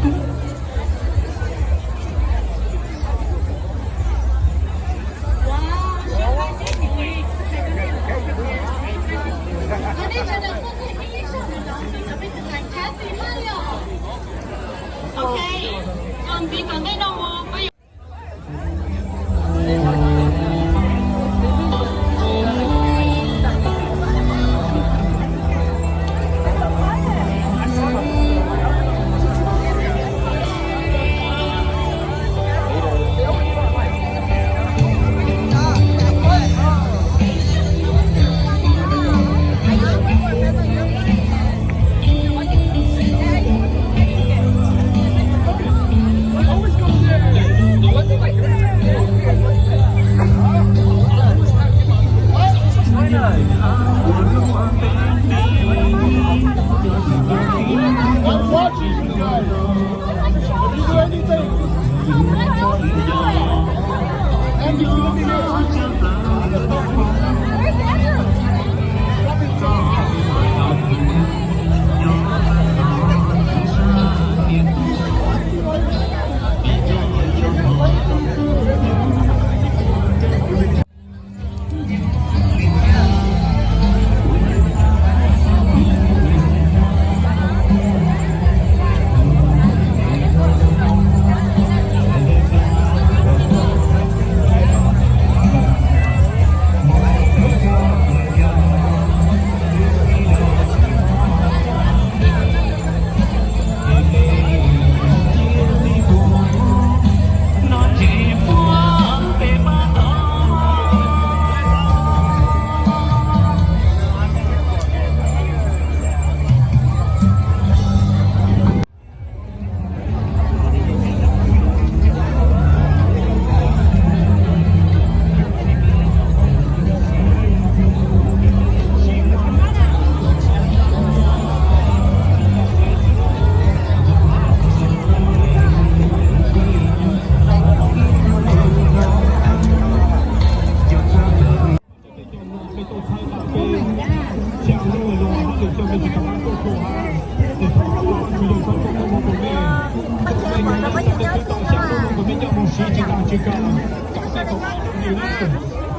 Ok, còn tí còn đây đâu mà bây giờ. I'm watching you guys. If you do anything, and you do anything,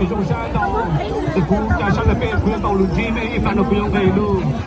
Zoo siab tau, es kuv ua cas sab lawm peb kuv yuav tau lus ntsib mej ib fab no kuv yuav nqe lug.